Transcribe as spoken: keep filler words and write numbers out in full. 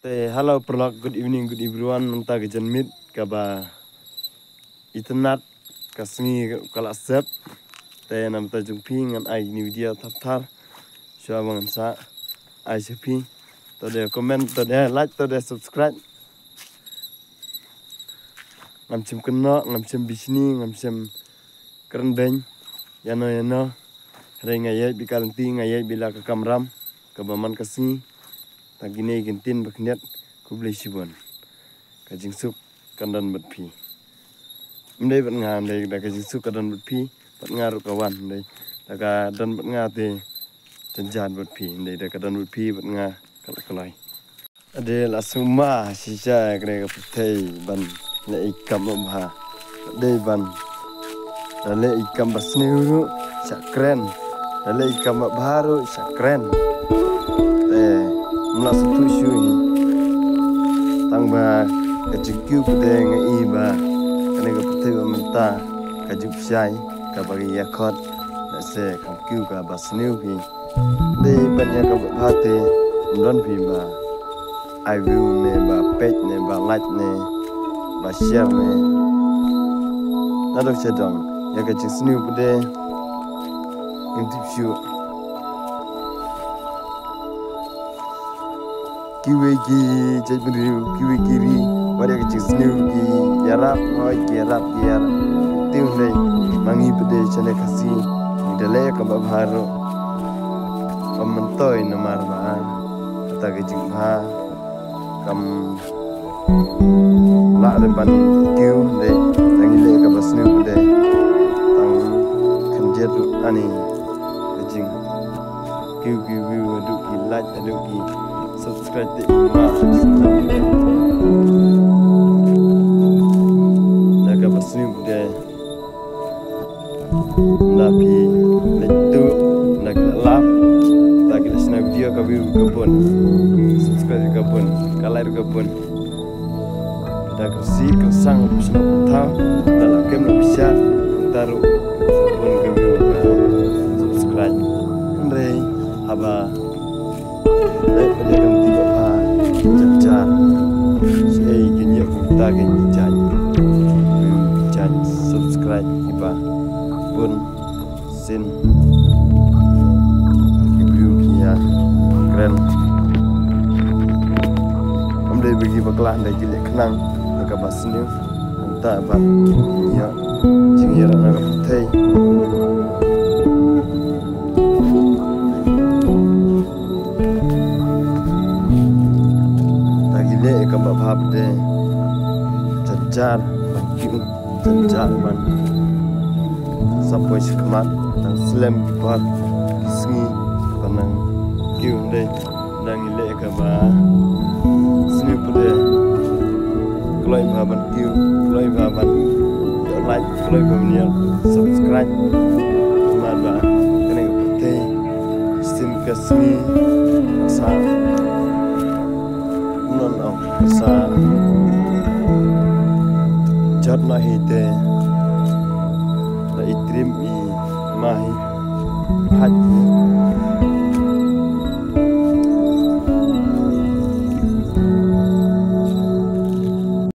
Te hello paralok, good evening, good everyone. Mynta ka janmiet kaba itynnad, ka sngi ka la sep. Te namar ta jong phi ngan ai ni video thap thar. Shuwa ba ngan sa ai sha phi, to de comment, to de like, to de subscribe. Ngam shym kynnoh, ngam shym bishni, ngam shym kren beiñ ïano ïano. Hynrei nga ïaid beit ka lynti, nga ïaid beit la ka kamram kaba man ka sngi. Ta kine ki ktien ba khyndiat, khublei shibun. Ka jingsuk kan don bad phi. Ym dei bad nga, ym dei, da ka jingsuk ka don bad phi, bad nga ruh ka wan, ym dei. Da ka don bad nga te jynjar bad phi, ym dei, da ka don bad phi bad nga ka la kloi. Ade la sngewma shisha kane ka pyrthei ban leh ïa ki kam babha. Dei ban da leh ïa ki kam basniew ruh shah kren, da leh ïa ki kam babha ruh shah kren. Te ym lah sngewthuh shuh hi. Tang ba ka jingkiew pat de nga i ba kane ka pyrthei ba mynta ka juk shai, kaba ki ïakhot, lehse kam kiew ka basniew phi. Dei ban ïa ka babha te ym don phi ba ai view ne ba peit ne ba like ne ba share ne. Nadong shadong ïa ka jingsniew pat de ngim tip shuh. Kiwei ki jaitbynriew, kiwei ki ri, wat ïa ka jingsniew ki ïarap, hooid ki ïarap, ki ïarap. Te ym dei, ma ngi pat de shane Khasi ngi da leh ka babha ruh. Kam myntoi namar ba kata ka jingbha kam lah re ban kiew, ym dei, tang ngi leh ka basniew pat de. Tang khyndiat ruh ani ka jing kiew ki view haduh ki like haduh ki subscribe te i ma. Da ka basniew pat de. Nda phi leit tuh, nda ki la lap, nda ki la shna video ka view ka bun, subscribe ka bun, ka like ka bun. Da ka si ka sang ka shna ka thaw, da la kem la bishar, da ruh bun ka view ka subscribe. Hynrei haba Dei pat de ka lynti babha, jar jar. Shaei kin ïoh kumta kein ki jaiñ. Ki jaiñ subscribe kiba bun sien. Ki briew ki ïa kren. Ym dei ba ki bakla, ym dei, ki leh khnang da kaba sniew. Kumta ba ïa jingïarap na ka pyrthei. Ta ki leh ïa kaba bha pat de. Jar jar ban kiew, jar jar ban sa poi sha khmat, tang slem ki por ki sngi ban nang kiew, ym dei. Nda ngi leh kaba sniew pat de. Kloi bha ban kiew, kloi bha ban ïoh like, kloi bha ban ïoh subscribe. Namar ba kane ka pyrthei shisien ka sngi ka sa, non ong ka sa jot noh hi te. La i triem i ma hi, khat hi.